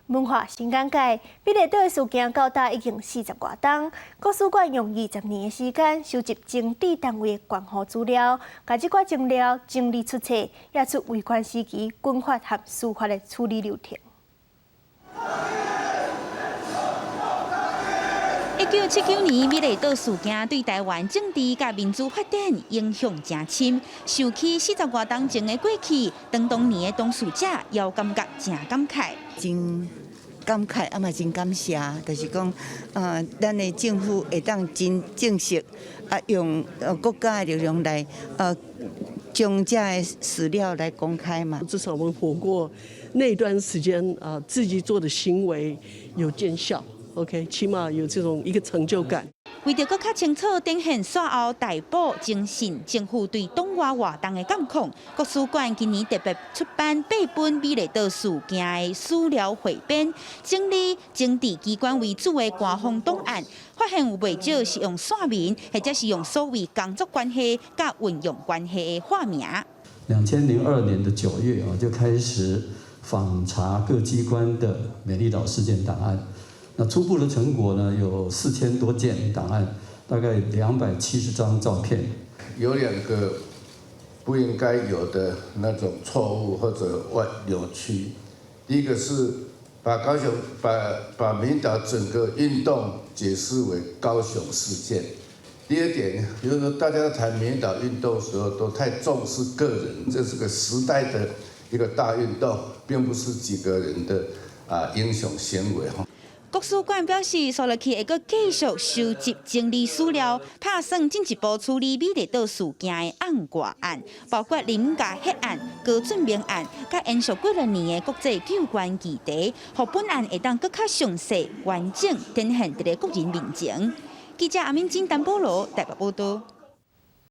文化新簡介，美麗島的事件到今已經40外冬，國史館用20年的時間收集情治單位的官方資料，共這寡資料整理出冊，列出維權時期軍法和司法的處理流程。1979年美麗島事件對台灣政治佮民主發展影響誠深。想起40外冬前的過去，當當年的當事者猶感覺誠感慨。真感慨，啊嘛真感謝，就是講，咱的政府會當真正式啊，用國家的力量來，將這个史料來公開嘛。至少我們活過那段時間啊，自己做的行為有見效。OK，起碼有這種一個成就感。為著閣較清楚展現煞後逮捕、偵訊、政府對黨外活動的監控，國史館今年特別出版八本美麗島事件的史料彙編，整理情治機關為主的官方檔案，發現有袂少是用線民或者是用所謂工作關係佮運用關係的化名。2002年的9月啊，就開始訪查各機關的美麗島事件檔案。那初步的成果呢，有4000多件檔案，大概270張照片。有兩個不應該有的那種錯誤或者歪扭曲。第一個是把高雄把美麗島整個運動解釋為高雄事件。第二點，就是說大家談美麗島運動的時候都太重視個人，這是個時代的一個大運動，並不是幾個人的啊英雄行為。國史館表示，紲落去會閣繼續收集整理史料，拍算進一步處理美麗島事件的甕蓋案，包括林家血案、高俊明案，佮延續幾若年的國際救援議題，予本案會當閣較詳細完整展現佇咧國人面前。記者阿敏金、丹波羅台北報道。